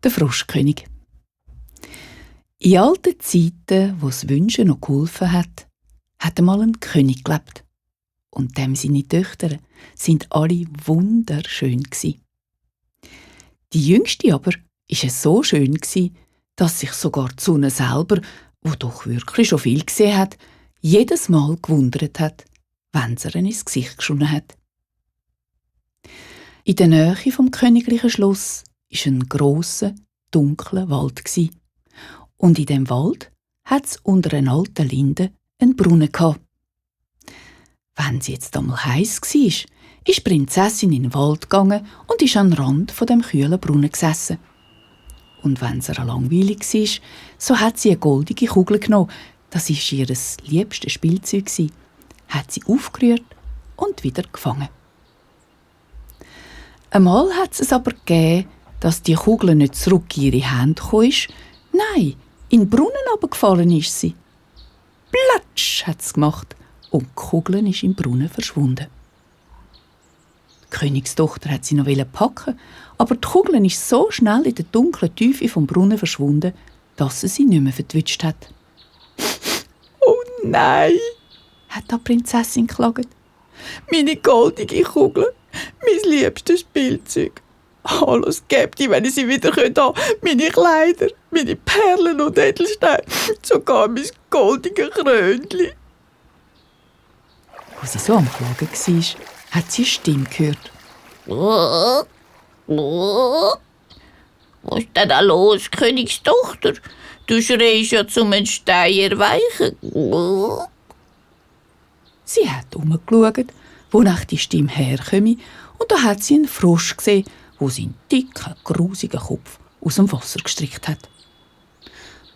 Der Froschkönig. In alten Zeiten, wo das Wünschen noch geholfen hat einmal ein König gelebt. Und dem seine Töchter sind alle wunderschön gsi. Die jüngste aber war so schön gsi, dass sich sogar die Sonne selber, wo doch wirklich schon viel gesehen hat, jedes Mal gewundert hat, wenn sie ihr ins Gesicht geschonnen hat. In der Nähe vom königlichen Schloss war ein grosser, dunkler Wald gsi. Und in dem Wald hat es unter einer alten Linde einen Brunnen gehabt. Wenn sie jetzt einmal heiß war, ist die Prinzessin in den Wald gegangen und ist an den Rand von dem kühlen Brunnen gesessen. Und wenn es ihr langweilig war, so hat sie eine goldige Kugel genommen, das war ihr liebstes Spielzeug, hat sie aufgerührt und wieder gefangen. Einmal hat es aber gegeben, dass die Kugel nicht zurück in ihre Hände gekommen ist. Nein, in den Brunnen runtergefallen ist sie. Platsch hat es gemacht und die Kugel ist im Brunnen verschwunden. Die Königstochter hat sie noch packen, aber die Kugel ist so schnell in der dunklen Tiefe vom Brunnen verschwunden, dass sie nicht mehr verwünscht hat. «Oh nein!» hat die Prinzessin geklagt. «Meine goldige Kugel, mein liebstes Spielzeug. Alles gäbe ich, wenn ich sie wieder haben könnte. Meine Kleider, meine Perlen und Edelsteine, sogar mein goldiges Krönchen.» Als sie so am Klagen war, hat sie eine Stimme gehört. Was ist denn da los, Königstochter? Du schreist ja zum Stein erweichen. Sie hat umgeschaut, wonach die Stimme herkomme, und da hat sie einen Frosch gesehen, der seinen dicken, grusigen Kopf aus dem Wasser gestrickt hat.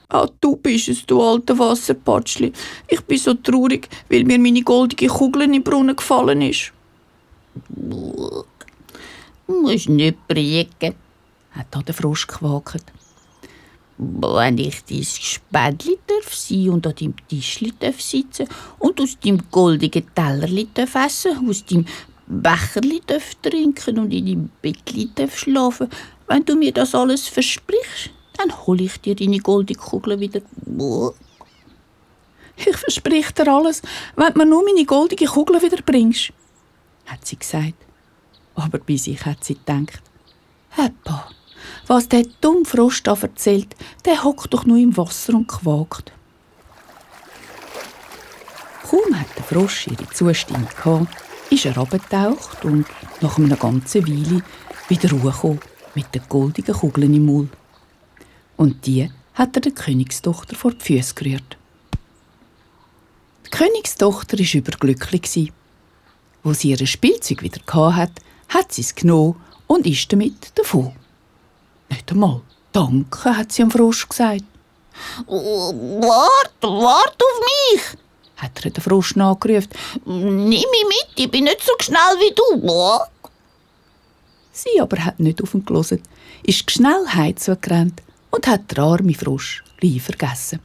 «Ah, du bist es, du alter Wasserpatschli. Ich bin so traurig, weil mir meine goldige Kugel in den Brunnen gefallen ist.» «Du musst nicht briegen», hat da der Frosch gewagt. «Wenn ich dein Spädli sein und an deinem Tischli sitzen und aus deinem goldigen Tellerli essen, aus deinem Becherli trinken und in deinem Bettli schlafen, wenn du mir das alles versprichst, dann hole ich dir deine goldige Kugel wieder.» «Ich verspreche dir alles, wenn du mir nur meine goldige Kugel wieder bringst», hat sie gesagt. Aber bei sich hat sie gedacht: «Heppa, was der dumme Frosch da erzählt, der hockt doch nur im Wasser und quakt.» Kaum hat der Frosch ihre Zustimmung gehabt, ist er abgetaucht und nach einer ganzen Weile wieder hochgekommen mit der goldigen Kugel im Maul. Und die hat er der Königstochter vor die Füße gerührt. Die Königstochter war überglücklich. Als sie ihr Spielzeug wieder hatte, hat sie es genommen und ist damit davon. Nicht einmal «Danke», hat sie am Frosch gesagt. Wart auf mich!» hat ihr der Frosch nachgerufen. «Nimm mich mit, ich bin nicht so schnell wie du.» Sie aber hat nicht auf ihn gehört, ist schnell heimzugerannt und hat den armen Frosch gleich vergessen.